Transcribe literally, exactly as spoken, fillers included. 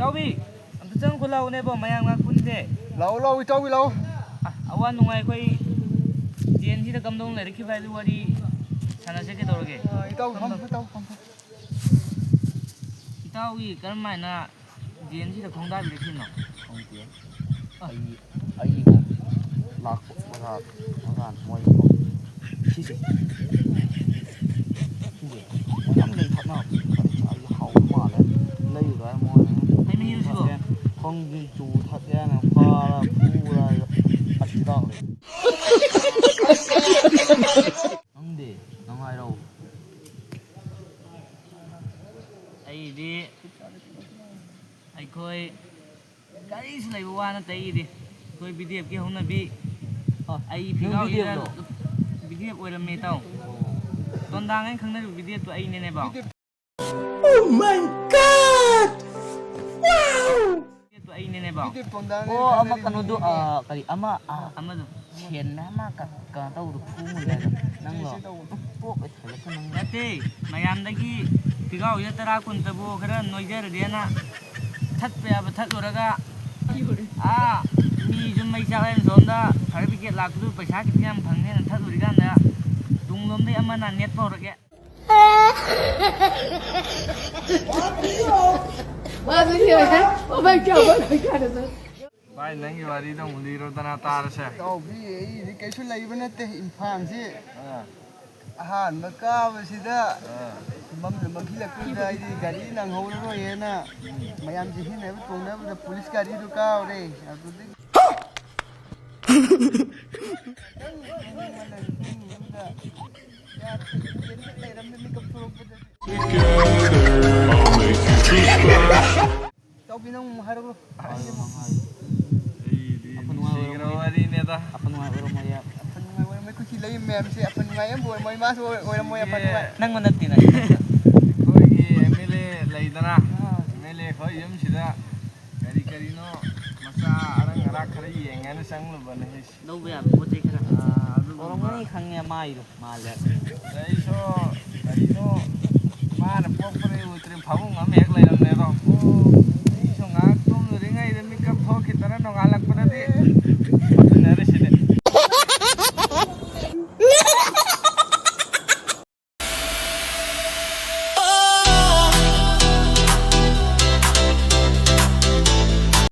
ꯏꯇꯥꯎꯕꯤ, ꯑꯝꯇ ꯆꯪꯉꯛꯈꯣ ꯂꯥꯛꯎꯅꯦꯕꯣ, ꯃꯌꯥꯝ ꯉꯥꯏꯍꯥꯛ ꯄꯨꯟꯁꯦ꯫ ꯂꯥꯛꯑꯣ, ꯂꯥꯛꯑꯣ, ꯏꯇꯥꯎꯕꯤ, ꯂꯥꯛꯑꯣ꯫ ꯑ, ꯑꯋꯥ ꯅꯨꯡꯉꯥꯏ ꯑꯩꯈꯣꯏ ꯖꯦꯟꯁꯤꯗ ꯀꯝꯗꯧꯅ ꯂꯩꯔꯛꯈꯤꯕ ꯍꯥꯏꯕꯗꯨ ꯋꯥꯔꯤ ꯁꯥꯟꯅꯁꯦ, ꯀꯩꯗꯧꯔꯒꯦ? ꯑ, ꯏꯇꯥꯎ, ꯐꯝ, ꯐꯝ꯫ ꯏꯇꯥꯎ, ꯐꯝ, ꯐꯝ꯫ ꯏꯇꯥꯎꯒꯤ ꯀꯔꯝ ꯍꯥꯏꯅ ꯖꯦꯟꯁꯤꯗ ꯈꯣꯡꯗꯥꯕꯤꯔꯛꯈꯤꯕꯅꯣ? ꯈꯪꯗꯦ꯫ ꯑ꯫ ꯑꯩ, ꯑꯩꯕꯨ ꯂꯥꯛꯄ ꯑꯣꯖꯥ, ꯑꯣꯖꯥꯅ ꯃꯣꯏ ꯁꯤꯁꯦ꯫ ꯁꯤꯁꯦ꯫ ꯃꯣꯏ ꯌꯥꯝ ꯂꯩ ꯊꯛꯅꯕ꯫ ꯑꯩ ꯍꯥꯎꯕ ꯃꯥꯜꯂꯦ꯫ ꯂꯩꯔꯨꯔꯦ ꯃꯣꯏ꯫ ꯍꯩ ꯃꯍꯤꯔꯣ ꯁꯤꯕꯣ? ꯈꯣꯡꯒꯤ ꯆꯨ ꯊꯛꯑꯦꯅ ꯐꯥꯔ ꯐꯨꯔ ꯑꯁꯤ ꯇꯥꯛꯂꯦ꯫ ꯅꯪꯗꯤ, ꯅꯪ ꯍꯥꯏꯔꯛꯑꯣ꯫ ꯑꯩꯗꯤ ꯑꯩꯈꯣꯏ ꯒꯥꯔꯤꯁꯨ ꯂꯩꯕ ꯋꯥ ꯅꯠꯇꯦ ꯑꯩꯒꯤꯗꯤ꯫ ꯑꯩꯈꯣꯏ ꯕꯤ ꯗꯤ ꯑꯦꯐꯀꯤ ꯍꯧꯅꯕꯤ꯫ ꯑ, ꯑꯩ ꯅꯪ ꯐꯤꯒꯥꯎꯁꯤꯗ ꯕꯤ ꯗꯤ ꯑꯦꯐ ꯂꯣ? ꯕꯤ ꯗꯤ ꯑꯦꯐ ꯑꯣꯏꯔꯝꯃꯦ, ꯏꯇꯥꯎ꯫ ꯑꯣ꯫ ꯇꯣꯟꯗꯥꯡ ꯍꯥꯏꯅ ꯈꯪꯅꯔꯤꯕ ꯕꯤ ꯗꯤ ꯑꯦꯐꯇꯣ ꯑꯩꯅꯦꯅꯦꯕꯣ꯫ Oh my God! Wow! B D ꯑꯦꯐꯇꯣ ꯑꯩꯅꯦꯅꯦꯕꯣ꯫ ꯕꯤ ꯗꯤ ꯑꯦꯐ ꯇꯣꯟꯗꯥꯡ ꯍꯥꯏꯅ ꯑꯣ, ꯑꯃ ꯈꯪꯅꯔꯤꯕ ꯀꯩꯅꯣꯗꯣ, ꯃꯤꯅꯦ꯫ ꯑ, ꯀꯔꯤ, ꯑꯃ, ꯑ, ꯑꯃꯗꯣ꯫ ꯁꯦꯟꯅ ꯑꯃ ꯀ-, ꯀꯩꯅꯣ ꯇꯧꯕꯗꯣ, ꯐꯨ ꯃꯨꯜꯂꯦ ꯍꯥꯏꯗꯣ꯫ ꯅꯪꯂꯣ? ꯁꯤ ꯇꯧꯕꯗꯣ꯫ ꯄꯣꯛ ꯂꯩꯊꯣꯛꯂꯛꯄ ꯅꯪ꯫ ꯅꯠꯇꯦ, ꯃꯌꯥꯝꯗꯒꯤ ꯐꯤꯒꯥꯎꯁꯤꯗ ꯇꯔꯥ ꯀꯨꯟꯇꯕꯨ ꯈꯔ ꯅꯣꯏꯖꯔꯗꯤꯅ ꯊꯠꯄ ꯌꯥꯕ ꯊꯠꯂꯨꯔꯒ, ꯑꯥ, ꯃꯤꯁꯨ ꯃꯩ ꯆꯥꯛꯂꯦꯅ ꯁꯣꯝꯗ fire brigade ꯂꯥꯛꯄꯗꯨ ꯄꯩꯁꯥ ꯈꯤꯇꯪ ꯌꯥꯝ ꯐꯪꯅꯦꯅ ꯊꯠꯂꯨꯔꯤꯀꯥꯟꯗ, ꯇꯨꯡꯂꯣꯝꯗꯩ ꯑꯃꯅ ꯅꯦꯠꯄ ꯍꯧꯔꯛꯑꯦ꯫ ꯃꯥꯁꯨ ꯌꯦꯡꯉꯦ꯫ Oh my God, oh my God, ꯑꯗꯨ꯫ ꯚꯥꯏ, ꯅꯪꯒꯤ ꯋꯥꯔꯤꯗꯣ ꯑꯃꯨꯛ ꯂꯤꯔꯣꯗꯅ ꯇꯥꯔꯁꯦ꯫ ꯏꯇꯥꯎꯕꯤ, ꯑꯩꯗꯤ ꯀꯩꯁꯨ ꯂꯩꯕ ꯅꯠꯇꯦ ꯏꯝꯐꯥꯜꯁꯦ꯫ ꯑꯥ꯫ ꯑꯍꯥꯟꯕ ꯀꯥꯕꯁꯤꯗ ꯑꯥ꯫ ꯃꯝꯅ ꯃꯝꯁꯤꯜꯂꯛꯄꯗꯨꯗ ꯑꯩꯗꯤ ꯒꯥꯔꯤ ꯅꯪꯍꯧꯔꯔꯣꯏꯅ ꯃꯌꯥꯝ ꯆꯦꯟꯁꯤꯟꯅꯕ ꯇꯣꯡꯅꯕꯗ ꯄꯨꯂꯤꯁ ꯒꯥꯔꯤꯗꯨ ꯀꯥꯎꯔꯦ꯫ ꯑꯗꯨꯗꯒꯤ ꯅꯪ ꯅꯣꯡꯃ ꯅꯪ ꯇꯨꯝꯃꯤꯉꯩꯗ ꯌꯥ ꯊꯤꯟ ꯊꯤꯟ ꯂꯩꯔꯝꯃꯦ ꯃꯤꯀꯞ ꯊꯣꯛꯂꯛꯄꯗꯗꯤ꯫ ꯏꯇꯥꯎꯕꯤ, ꯅꯪ ꯑꯃꯨꯛ ꯍꯥꯏꯔꯛꯂꯣ꯫ ꯑꯩꯗꯤ ꯑꯐ ꯅꯨꯡꯉꯥꯏ ꯅꯨꯡꯁꯤꯈ꯭ꯔꯕ ꯑꯣꯏꯔꯝꯃꯣꯏꯌꯦ꯫ ꯋꯥꯔꯤꯅꯦꯗ꯫ ꯑꯐ ꯅꯨꯡꯉꯥꯏ ꯑꯣꯏꯔꯝꯃꯣꯏꯌꯦ꯫ ꯑꯐ ꯅꯨꯡꯉꯥꯏ ꯑꯣꯏꯔꯝꯃꯣꯏ꯫ ꯑꯩꯈꯣꯏ ꯁꯤ ꯂꯩ ꯃꯌꯥꯝꯁꯦ ꯑꯐ ꯅꯨꯡꯉꯥꯏ ꯑꯝꯕꯨ ꯑꯣꯏꯔꯝꯃꯣꯏ꯫ ꯃꯥꯁꯨ ꯑꯣꯏ-, ꯑꯣꯏꯔꯝꯃꯣꯏ ꯑꯐ ꯅꯨꯡꯉꯥꯏ꯫ ꯅꯪꯕꯨ ꯅꯠꯇꯦꯅ꯫ ꯑꯩꯈꯣꯏꯒꯤ ꯑꯦꯝ ꯑꯦꯜ ꯑꯦ ꯂꯩꯗꯅ, ꯑꯥ꯫ ꯑꯦꯝ ꯑꯦꯜ ꯑꯦ ꯈꯣꯏ ꯌꯨꯝꯁꯤꯗ ꯀꯔꯤ ꯀꯔꯤꯅꯣ ꯃꯆꯥ ꯑꯔꯪ ꯑꯔꯥꯛ ꯈꯔ ꯌꯦꯡꯒꯦꯅ ꯆꯪꯂꯨꯕꯅꯦ꯫ ꯂꯧꯕ ꯌꯥꯕ ꯄꯣꯠ ꯆꯩ ꯈꯔ꯫ ꯑꯥ, ꯑꯗꯨꯒꯨꯝꯕ꯫ ꯑꯣꯏꯔꯝꯒꯅꯤ ꯈꯪꯉꯦ ꯃꯥꯏꯗꯣ ꯃꯥꯜꯂꯦ꯫ ꯑꯗꯩꯁꯨ ꯀꯔꯤꯅꯣ ꯃꯥꯅ ꯄꯣꯛꯄꯗꯩ ꯎꯗ꯭ꯔꯤ ꯐꯃꯨꯡ ꯑꯃ ꯍꯦꯛ ꯂꯩꯔꯝꯗꯦꯗꯣ꯫ ꯑꯣ, ꯑꯩ ꯅꯣꯡꯉꯥꯜꯂ